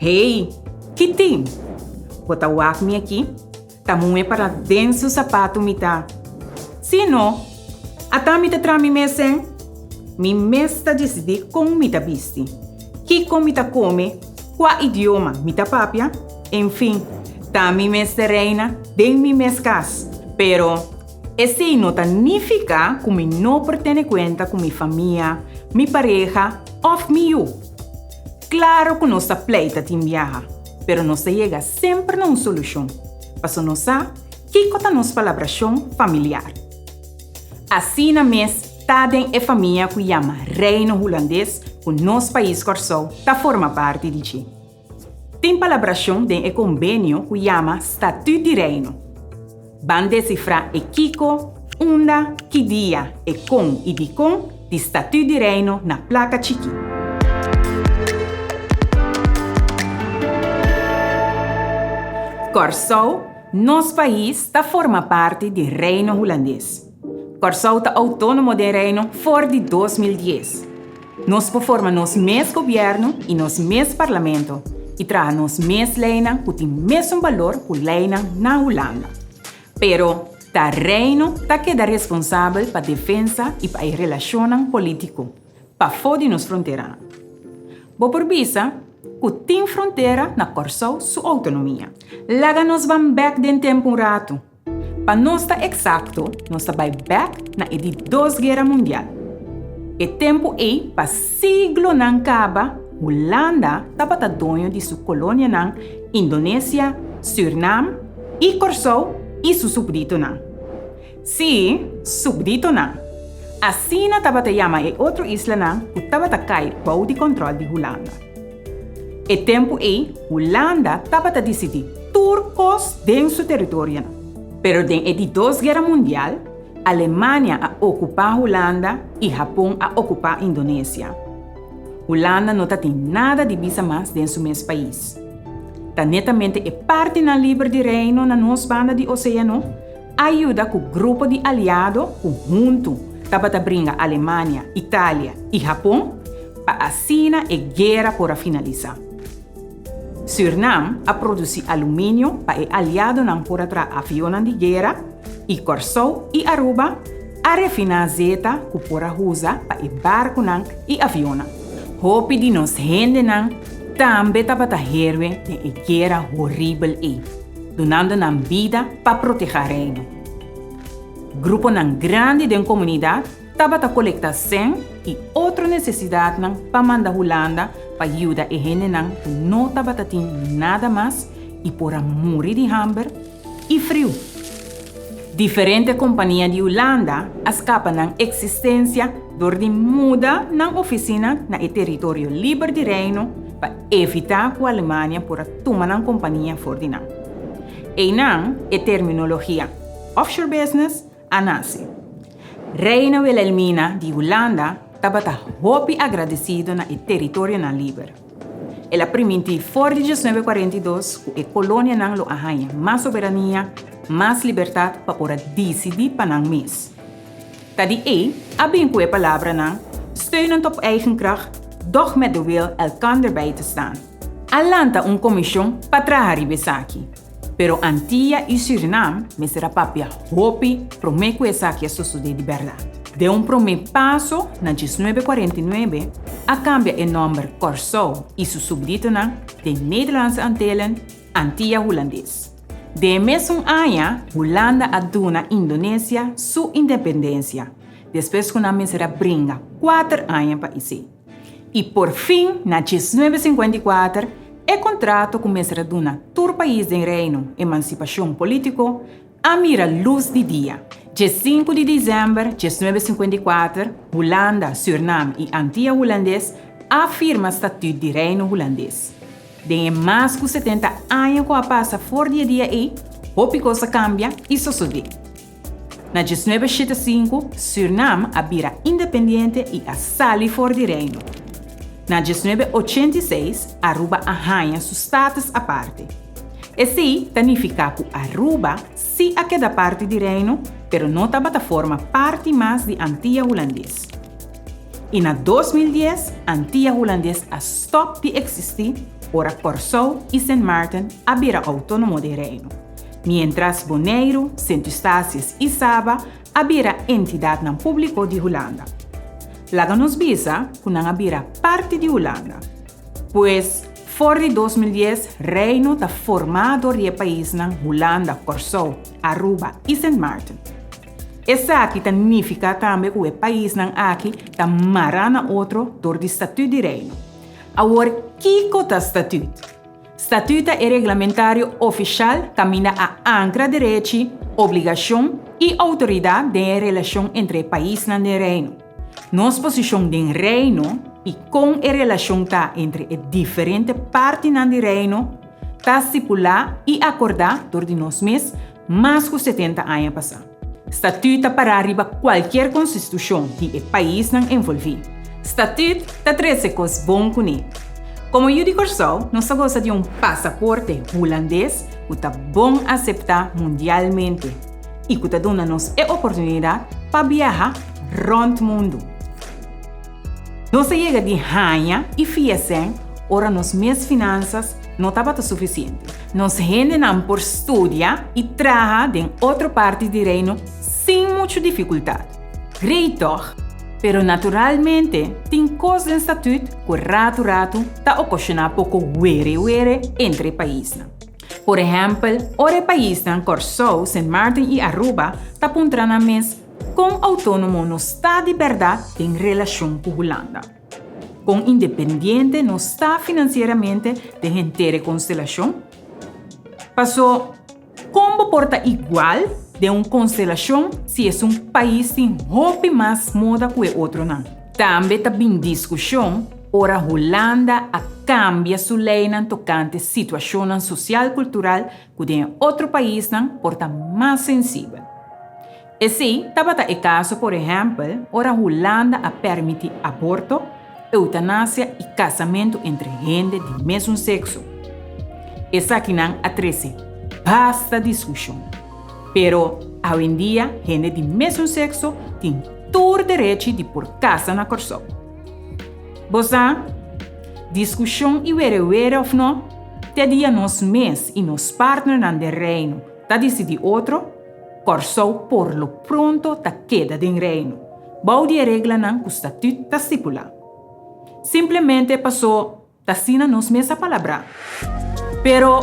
Hey, ki tin? Bo ta wak mi aki? Ta muhé para den su sapatu mi ta. Si no, ata mi ta traha mi mes en? Mi mes ta disidí kon mi ta bisti, kiko mi ta kome, kua idioma mi ta papia, enfin, ta mi mes ta reina den mi mes kas. Pero, esei no ta nifiká ku mi no por tene kuenta ku mi famia, mi pareha òf mi yu. Klaro ku nos ta pleita tin biaha, pero nos ta yega semper na un solushon, paso nos sa kiko ta nos palabrashon familiar. Asina mes ta den e famia ku yama Reino Hulandes ku nos pais Kòrsou ta forma parti di dje. Tin palabrashon den e kombenio ku yama Statüt di Reino. Ban desifrá e kiko, unda, ki dia, e kon i dikon di Statüt di Reino na plaka chikí. Kòrsou, nos pais, ta forma parti di Reino Hulandes. Kòrsou ta outónomo den Reino for di 2010. Nos por forma nos mes gobièrnu i nos mes parlamento i traha nos mes leinan ku tin mesun balor ku leinan na Hulanda. Pero ta Reino ta keda responsabel pa defensa i pa e relashonnan polítiko pafó di nos fronteranan. Bo por bisa ku tin frontera na Kòrsou su outonomia. Laga nos ban bèk den tempu un ratu. Pa nos ta eksakto, nos ta bai bèk na e di dos guera mundial. E tempu ei pa siglonan kaba Hulanda tabata doño di su kolonianan Indonesia, Sürnam i Kòrsou i su supditonan. Sí, supditonan. Asina tabata yama e otro islanan ku tabata kai bou di kòntròl di Hulanda. E tempu ei Hulanda tabata disidí tur kos den su teritorionan. Pero den e di dos guera mundial, Alemania a okupá Hulanda i Hapon a okupá Indonesia. Hulanda no ta tin nada di bisa mas den su mes pais. Ta netamente e partinan liber di Reino na nos banda di oséano a yuda ku grupo di aliado ku huntu tabata bringa Alemania, Italia i Hapon pa asina e guera por a finalisá. Sürnam a produsí aluminio pa e aliadonan por a traha avionnan di guera i Kòrsou i Aruba a refiná zeta ku por a usa pa e barkunan i avionnan. Hopi di nos hendenan tambe tabata herwe den e guera horibel ei, dunando nan bida pa protehá Reino. Gruponan grandi den komunidat Tabata kolektá sèn i otro nesesidatnan pa manda Hulanda pa yuda e hendenan ku no tabata tin nada mas i por a muri di hamber i friu. Diferente kompania di Hulanda a skapa nan eksistensia dor di muda nan ofisina na e teritorio liber di Reino pa evitá ku Alemania por a tuma nan kompania for di nan. Einan e terminologia offshore business a nase. Reina Wilhelmina di Hulanda tabata hopi agradesido na e teritorionan liber. El a primintí for di 1942 ku e kolonianan lo a haña mas soberania, mas libertat pa por a disidí pa nan mes. Ta di ei a bin ku e palabranan steunend op eigen kracht, doch met de wil elkander bij te staan. A lanta un komishon pa traha riba esaki. Pero Antia i Surinam mester a papia hopi promé ku esaki a sosodé di bèrdat. Den un promé paso, na 1949, a kambia e nòmber Kòrsou i su supditonan den Nederlandse Antillen, Antia Hulandes. Den e mesun aña, Hulanda a duna Indonesia su independensia, despues ku nan mester a bringa kuater aña pa esei. I por fin, na 1954, e kontrato ku mester a duna tur pais den Reino emansipashon polítiko a mira lus di dia. 5 di desèmber 1954, Hulanda, Sürnam i Antia Hulandes a firma Statüt di Reino Hulandes. Den e mas ku 70 aña ku a pasa for di e dia ei, hopi kos a kambia i sosodé. Na 1975, Sürnam a bira independiente i a sali for di Reino. Na 1986, Aruba a haña su status aparte. Esei ta nifiká ku Aruba sí a keda parti di Reino, pero no tabata forma parti mas di Antia Hulandes. I na 2010, Antia Hulandes a stòp di eksistí. ora Kòrsou i Sint Maarten a bira outónomo den Reino, miéntras Boneiru, Sint Eustatius i Saba a bira entidatnan públiko di Hulanda. Laga nos bisa ku nan a bira parti di Hulanda. Pues, for di 2010 Reino ta formá dor di e paisnan Hulanda, Kòrsou, Aruba i Sint Maarten. Esaki ta nifiká tambe ku e paisnan aki ta mará na otro dor di Statüt di Reino. Awor, kiko ta Statüt? Statüt ta e reglamentario ofishal kaminda a ankra derechi, obligashon i outoridat den e relashon entre e paisnan den Reino. Nos posishon den Reino i kon e relashon ta entre e diferente partinan di Reino ta stipulá i akordá dor di nos mes mas ku 70 aña pasá. Statüt ta pará riba kualkier konstitushon di e paisnan envolví. Statüt ta trese kos bon kuné. Komo yu di Kòrsou nos ta gosa di un pasaporte hulandes ku ta bon aseptá mundialmente i ku ta duna nos e oportunidat pa biaha rònt mundu. Nos a yega di haña i fia sèn ora nos mes finansas no tabata sufisiente. Nos hendenan por studia i traha den otro parti di Reino sin muchu difikultat. Great tòg? Pero naturalmente tin kos den statüt ku ratu ratu ta okashoná poko were were entre e paisnan. Por ehèmpel, ora e paisnan Kòrsou, Sint Maarten i Aruba ta puntra nan mes kon outónomo nos ta di bèrdat den relashon ku Hulanda. Kon independiente nos ta finansieramente den henter e konstelashon? Pasó, kon bo por ta igual den un konstelashon si esun pais tin hopi mas moda ku e otronan? Tambe ta bin diskushon ora Hulanda a kambia su leinan tokante situashonnan sosial-kultural ku den e otro paisnan por ta mas sensibel. Esei tabata e kaso por ehèmpel ora Hulanda a pèrmití aborto, eutanasia i kasamentu entre hende di mesun sekso. Esakinan a trese basta diskushon. Pero awendia hende di mesun sekso tin tur derechi di por kasa na Kòrsou. Bo sa, diskushon i werewere òf no, te dia nos mes i nos partnernan den Reino ta disidí otro, Kòrsou por lo pronto ta keda den Reino, bou di e reglanan ku statüt ta stipulá. Simplemente pasó ta asina nos mes a palabrá. Pero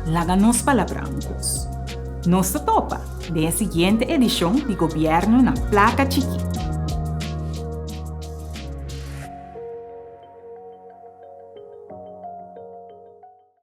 laga nos palabrá un kos. Nos ta topa den e siguiente edishon di Gobièrnu na Plaka Chikí.